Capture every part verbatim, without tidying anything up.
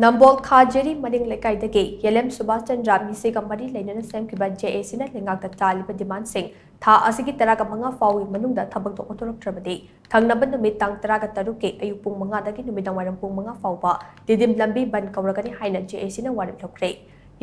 ꯅꯝꯕꯣꯜ ꯈꯥꯖꯦꯔꯤ ꯃꯅꯤꯡ ꯂꯩꯀꯥꯏꯗꯒꯤ ꯌꯦꯂꯦꯝ ꯁꯨꯕꯥꯁ ꯆꯟꯗ꯭ꯔ ꯃꯤꯁꯤꯒ ꯃꯔꯤ ꯂꯩꯅꯅ ꯁꯦꯝꯈꯤꯕ ꯖꯦ ꯑꯦ ꯁꯤꯅ ꯂꯩꯉꯥꯛꯇ ꯇꯥꯜꯂꯤꯕ ꯗꯤꯃꯥꯟꯁꯤꯡ ꯊꯥ ꯑꯁꯤꯒꯤ ꯇꯔꯥꯒ ꯃꯉꯥ ꯐꯥꯎꯒꯤ ꯃꯅꯨꯡꯗ ꯊꯕꯛꯇꯣ ꯑꯣꯟꯊꯣꯔꯛꯇ꯭ꯔꯕꯗꯤ ꯊꯪꯅꯕ ꯅꯨꯃꯤꯠ ꯇꯥꯡ ꯇꯔꯥꯒ ꯇꯔꯨꯛꯀꯤ ꯑꯌꯨꯛ ꯄꯨꯡ ꯃꯉꯥꯗꯒꯤ ꯅꯨꯃꯤꯗꯥꯡ ꯋꯥꯏꯔꯝ ꯄꯨꯡ ꯃꯉꯥ ꯐꯥꯎꯕ ꯇꯤꯗꯤꯝ ꯂꯝꯕꯤ ꯕꯟ ꯀꯧꯔꯒꯅꯤ ꯍꯥꯏꯅ ꯖꯦ ꯑꯦ ꯁꯤꯅ ꯋꯥꯔꯦꯞ ꯂꯧꯈ꯭ꯔꯦ꯫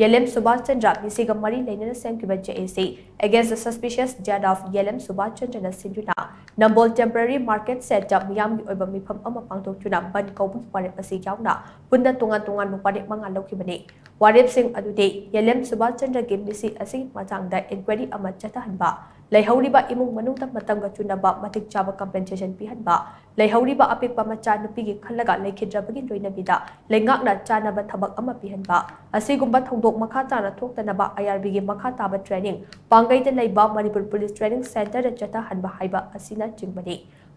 ꯌꯦꯂꯦꯝ ꯁꯨꯕꯥꯁ ꯆꯟꯗ꯭ꯔ ꯃꯤꯁꯤꯒ ꯃꯔꯤ ꯂꯩꯅꯅ ꯁꯦꯝꯈꯤꯕ ꯖꯦ ꯑꯦ ꯁꯤ Against the Suspicious Death of ꯌꯦꯂꯦꯝ Subhas ꯆꯟꯗ꯭ꯔꯅ ꯁꯤꯟꯗꯨꯅ ꯅꯝꯕꯣꯜ temporary market shed ꯇ ꯃꯤꯌꯥꯝꯒꯤ ꯑꯣꯏꯕ ꯃꯤꯐꯝ ꯑꯃ ꯄꯥꯡꯊꯣꯛꯇꯨꯅ ꯕꯟ ꯀꯧꯕꯒꯤ ꯋꯥꯔꯦꯞ ꯑꯁꯤ ꯌꯥꯎꯅ ꯄꯨꯟꯅ ꯇꯣꯉꯥꯟ ꯇꯣꯉꯥꯟꯕ ꯋꯥꯔꯦꯞ ꯃꯉꯥ ꯂꯧꯈꯤꯕꯅꯤ꯫ ꯋꯥꯔꯦꯞꯁꯤꯡ ꯑꯗꯨꯗꯤ ꯌꯦꯂꯦꯝ ꯁꯨꯕꯥꯁ ꯆꯟꯗ꯭ꯔꯒꯤ ꯃꯤꯁꯤ ꯑꯁꯤꯒꯤ ꯃꯇꯥꯡꯗ inquiry ꯑꯃ ꯆꯠꯊꯍꯟꯕ, ꯂꯩꯍꯧꯔꯤꯕ ꯏꯃꯨꯡ ꯃꯅꯨꯡꯗ ꯃꯇꯝꯒ ꯆꯨꯅꯕ ꯃꯇꯤꯛ ꯆꯥꯕ compensation ꯄꯤꯍꯟꯕ, ꯂꯩꯍꯧꯔꯤꯕ ꯑꯄꯤꯛꯄ ꯃꯆꯥ ꯅꯨꯄꯤꯒꯤ ꯈꯜꯂꯒ ꯂꯩꯈꯤꯗ꯭ꯔꯕꯒꯤ ꯂꯣꯏꯅꯕꯤꯗ ꯂꯩꯉꯥꯛꯅ ꯆꯥꯅꯕ ꯊꯕꯛ ꯑꯃ ꯄꯤꯍꯟꯕ, ꯑꯁꯤꯒꯨꯝꯕ ꯊꯧꯗꯣꯛ ꯃꯈꯥ ꯇꯥꯅ ꯊꯣꯛꯇꯅꯕ ꯑꯥꯏ ꯑꯥꯔ ꯕꯤꯒꯤ ꯃꯈꯥ ꯇꯥꯕ training ꯄꯥꯡꯒꯩꯗ ꯂꯩꯕ ꯃꯅꯤꯄꯨꯔ Police Training Centre ꯗ ꯆꯠꯊꯍꯟꯕ ꯍꯥꯏꯕ ꯑꯁꯤꯅꯆꯤꯡꯕꯅꯤ꯫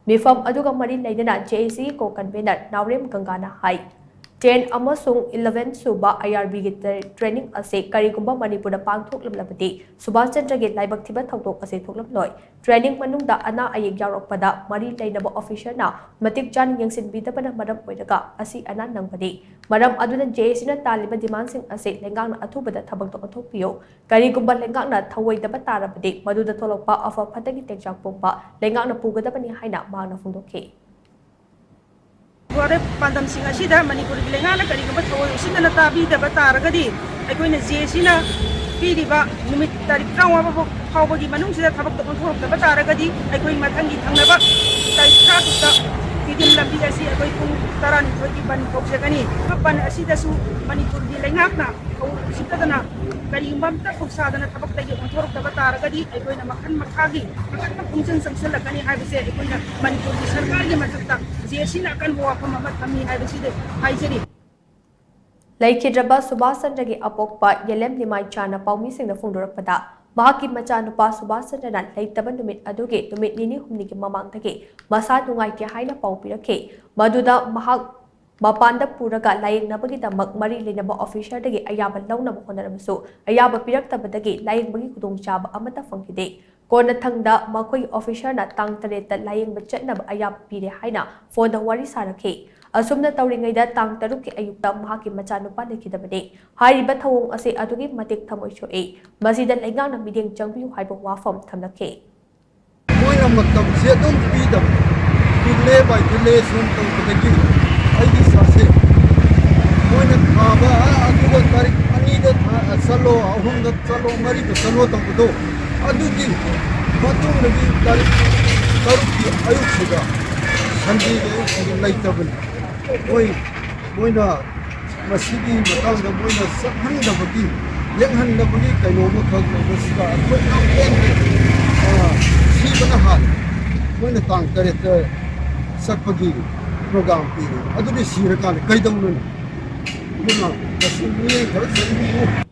ꯃꯤꯐꯝ ꯑꯗꯨꯒ ꯃꯔꯤ ꯂꯩꯅꯅ ꯖꯦ ꯑꯦ ꯁꯤꯒꯤ co-convener ꯅꯥꯎꯔꯦꯝ ꯒꯪꯒꯥꯅ ꯍꯥꯏ, ten ꯑꯃꯁꯨꯡ eleven ꯁꯨꯕ ꯑꯥꯏ ꯑꯥꯔ ꯕꯤꯒꯤ ꯇ꯭ꯔꯦ-, training ꯑꯁꯤ ꯀꯔꯤꯒꯨꯝꯕ ꯃꯅꯤꯄꯨꯔꯗ ꯄꯥꯡꯊꯣꯛꯂꯝꯂꯕꯗꯤ ꯁꯨꯕꯥꯁ ꯆꯟꯗ꯭ꯔꯒꯤ ꯂꯥꯏꯕꯛ ꯊꯤꯕ ꯊꯧꯗꯣꯛ ꯑꯁꯤ ꯊꯣꯛꯂꯝꯂꯣꯏ꯫ Training ꯃꯅꯨꯡꯗ ꯑꯅꯥ ꯑꯌꯦꯛ ꯌꯥꯎꯔꯛꯄꯗ ꯃꯔꯤ ꯂꯩꯅꯕ officer ꯅ ꯃꯇꯤꯛ ꯆꯥꯅ ꯌꯦꯡꯁꯤꯟꯕꯤꯗꯕꯅ ꯃꯔꯝ ꯑꯣꯏꯔꯒ ꯑꯁꯤ ꯑꯅꯥ ꯅꯪꯕꯅꯤ꯫ ꯃꯔꯝ ꯑꯗꯨꯅ ꯖꯦ ꯑꯦ ꯁꯤꯅ ꯇꯥꯜꯂꯤꯕ ꯗꯤꯃꯥꯟꯁꯤꯡ ꯑꯁꯤ ꯂꯩꯉꯥꯛꯅ ꯑꯊꯨꯕꯗ ꯊꯕꯛꯇ ꯑꯣꯟꯊꯣꯛꯄꯤꯌꯨ꯫ ꯀꯔꯤꯒꯨꯝꯕ ꯂꯩꯉꯥꯛꯅ ꯊꯧꯑꯣꯏꯗꯕ ꯇꯥꯔꯕꯗꯤ ꯃꯗꯨꯗ ꯊꯣꯛꯂꯛꯄ ꯑꯐ ꯐꯠꯇꯒꯤ ꯇꯦꯡꯆꯥꯛ ꯄꯨꯝꯕ ꯂꯩꯉꯥꯛꯅ ꯄꯨꯒꯗꯕꯅꯤ ꯍꯥꯏꯅ ꯃꯍꯥꯛꯅ ꯐꯣꯡꯗꯣꯛꯈꯤ꯫ ꯋꯥꯔꯦꯞ ꯄꯥꯟꯗꯝꯁꯤꯡ ꯑꯁꯤꯗ ꯃꯅꯤꯄꯨꯔꯒꯤ ꯂꯩꯉꯥꯛꯅ ꯀꯔꯤꯒꯨꯝꯕ ꯊꯑꯣꯏ ꯎꯁꯤꯟꯗꯅ ꯇꯥꯕꯤꯗꯕ ꯇꯥꯔꯒꯗꯤ ꯑꯩꯈꯣꯏꯅ ꯖꯦ ꯑꯦ ꯁꯤꯅ ꯄꯤꯔꯤꯕ ꯅꯨꯃꯤꯠ ꯇꯥꯔꯤꯛ ꯇꯔꯥꯃꯉꯥ ꯐꯥꯎꯕꯒꯤ ꯃꯅꯨꯡꯁꯤꯗ ꯊꯕꯛꯇ ꯑꯣꯟꯊꯣꯔꯛꯇꯕ ꯇꯥꯔꯒꯗꯤ ꯑꯩꯈꯣꯏ ꯃꯊꯪꯒꯤ ꯊꯪꯅꯕ ꯇꯥꯔꯤꯛ ꯇꯔꯥꯇꯔꯨꯛꯇ ꯇꯤꯗꯤꯝ ꯂꯝꯕꯤ ꯑꯁꯤ ꯑꯩꯈꯣꯏ ꯄꯨꯡ ꯇꯔꯥꯅꯤꯊꯣꯏꯒꯤ ꯕꯟ ꯀꯧꯖꯒꯅꯤ꯫ ꯕꯟ ꯑꯁꯤꯗꯁꯨ ꯃꯅꯤꯄꯨꯔꯒꯤ ꯂꯩꯉꯥꯛꯅ ꯊꯑꯣꯏ ꯎꯁꯤꯠꯇꯗꯅ ꯀꯔꯤꯒꯨꯝꯕ ꯑꯝꯇ ꯈꯨꯠ ꯁꯥꯗꯅ ꯊꯕꯛꯇꯒꯤ ꯑꯣꯟꯊꯣꯔꯛꯇꯕ ꯇꯥꯔꯒꯗꯤ ꯑꯩꯈꯣꯏꯅ ꯃꯈꯜ ꯃꯈꯥꯒꯤ ꯑꯀꯟꯕ ꯈꯣꯡꯖꯪ ꯆꯪꯁꯤꯜꯂꯛꯀꯅꯤ ꯍꯥꯏꯕꯁꯦ ꯑꯩꯈꯣꯏꯅ ꯃꯅꯤꯄꯨꯔꯒꯤ ꯁꯔꯀꯥꯔꯒꯤ ꯃꯊꯛꯇ ꯖꯦ ꯑꯦ ꯁꯤꯅ ꯑꯀꯟꯕ ꯋꯥꯐꯝ ꯑꯃ ꯊꯝꯃꯤ ꯍꯥꯏꯕꯁꯤꯗ ꯍꯥꯏꯖꯔꯤ꯫ ꯂꯩꯈꯤꯗ꯭ꯔꯕ ꯁꯨꯕꯥꯁ ꯆꯟꯗ꯭ꯔꯒꯤ ꯑꯄꯣꯛꯄ ꯌꯦꯂꯦꯝ ꯅꯤꯃꯥꯏꯆꯥꯅ ꯄꯥꯎꯃꯤꯁꯤꯡꯗ ꯐꯣꯡꯗꯣꯔꯛꯄꯗ, ꯃꯍꯥꯛꯀꯤ ꯃꯆꯥꯅꯨꯄꯥ ꯁꯨꯕꯥꯁ ꯆꯟꯗ꯭ꯔꯅ ꯂꯩꯇꯕ ꯅꯨꯃꯤꯠ ꯑꯗꯨꯒꯤ ꯅꯨꯃꯤꯠ ꯅꯤꯅꯤ ꯍꯨꯝꯅꯤꯒꯤ ꯃꯃꯥꯡꯗꯒꯤ ꯃꯁꯥ ꯅꯨꯡꯉꯥꯏꯇꯦ ꯍꯥꯏꯅ ꯄꯥꯎ ꯄꯤꯔꯛꯈꯤ꯫ ꯃꯗꯨꯗ ꯃꯍꯥꯛ ꯃꯄꯥꯟꯗ ꯄꯨꯔꯒ ꯂꯥꯌꯦꯡꯅꯕꯒꯤꯗꯃꯛ ꯃꯔꯤ ꯂꯩꯅꯕ officer ꯗꯒꯤ ꯑꯌꯥꯕ ꯂꯧꯅꯕ ꯍꯣꯠꯅꯔꯕꯁꯨ, ꯑꯌꯥꯕ ꯄꯤꯔꯛꯇꯕꯗꯒꯤ ꯂꯥꯌꯦꯡꯕꯒꯤ ꯈꯨꯗꯣꯡꯆꯥꯕ ꯑꯃꯠꯇ ꯐꯪꯈꯤꯗꯦ꯫ ꯀꯣꯟꯅꯊꯪꯗ ꯃꯈꯣꯏꯒꯤ officer ꯅ ꯇꯥꯡ ꯇꯔꯦꯠꯇ ꯂꯥꯌꯦꯡꯕ ꯆꯠꯅꯕ ꯑꯌꯥꯕ ꯄꯤꯔꯦ ꯍꯥꯏꯅ phone ꯗ ꯋꯥꯔꯤ ꯁꯥꯔꯛꯈꯤ꯫ ꯑꯁꯨꯝꯅ ꯇꯧꯔꯤꯉꯩꯗ ꯇꯥꯡ ꯇꯔꯨꯛꯀꯤ ꯑꯌꯨꯛꯇ ꯃꯍꯥꯛꯀꯤ ꯃꯆꯥꯅꯨꯄꯥ ꯂꯩꯈꯤꯗꯕꯅꯤ꯫ ꯍꯥꯏꯔꯤꯕ ꯊꯧꯑꯣꯡ ꯑꯁꯤ ꯑꯗꯨꯛꯀꯤ ꯃꯇꯤꯛ ꯊꯃꯣꯏ ꯁꯣꯛꯏ꯫ ꯃꯁꯤꯗ ꯂꯩꯉꯥꯛꯅ ꯃꯤꯠꯌꯦꯡ ꯆꯪꯕꯤꯌꯨ ꯍꯥꯏꯕ ꯋꯥꯐꯝ ꯊꯝꯂꯛꯈꯤ꯫ ꯃꯣꯏꯅ ꯃꯇꯝꯁꯦ ꯑꯗꯨꯝ ꯄꯤꯗꯕ, delay by delay ꯁꯨꯝ ꯇꯧꯕꯗꯒꯤ ꯑꯩꯒꯤ ꯏꯆꯥꯁꯦ ꯃꯣꯏꯅ ꯊꯥꯕ, ꯑ, ꯑꯗꯨꯒ ꯇꯥꯔꯤꯛ ꯑꯅꯤꯗ ꯊꯥ-, ꯆꯠꯂꯣ, ꯑꯍꯨꯝꯗ ꯆꯠꯂꯣ, ꯃꯔꯤꯗ ꯆꯠꯂꯣ ꯇꯧꯕꯗꯣ, ꯑꯗꯨꯒꯤ ꯃꯇꯨꯡꯗꯒꯤ ꯇꯥꯔꯤꯛ ꯇꯔꯨꯛꯀꯤ ꯑꯌꯨꯛꯁꯤꯗ, ꯁꯟꯗꯦꯒꯤ ꯑꯌꯨꯛꯁꯤꯗ ꯂꯩꯇꯕꯅꯤ꯫ ꯃꯣꯏ, ꯃꯣꯏꯅ ꯃꯁꯤꯒꯤ ꯃꯇꯥꯡꯗ ꯃꯣꯏꯅ ꯆꯠꯍꯟꯗꯕꯒꯤ, ꯌꯦꯡꯍꯟꯗꯕꯒꯤ ꯀꯩꯅꯣꯝꯃꯈꯛ ꯂꯩꯕꯁꯤꯗ ꯑꯩꯈꯣꯏ ꯌꯥꯝ ꯄꯦꯟꯗꯦ꯫ ꯑ, ꯁꯤꯕꯅ ꯍꯥꯜꯂꯦ꯫ ꯃꯣꯏꯅ ꯇꯥꯡ ꯇꯔꯦꯠꯇ ꯆꯠꯄꯒꯤ program ꯄꯤꯔꯦ꯫ ꯑꯗꯨꯗꯤ ꯁꯤꯔꯀꯥꯟꯗ ꯀꯩꯗꯧꯅꯅꯤ? ꯑꯗꯨꯅ ꯃꯁꯤ ꯃꯤꯠꯌꯦꯡ ꯈꯔ ꯆꯪꯕꯤꯌꯨ꯫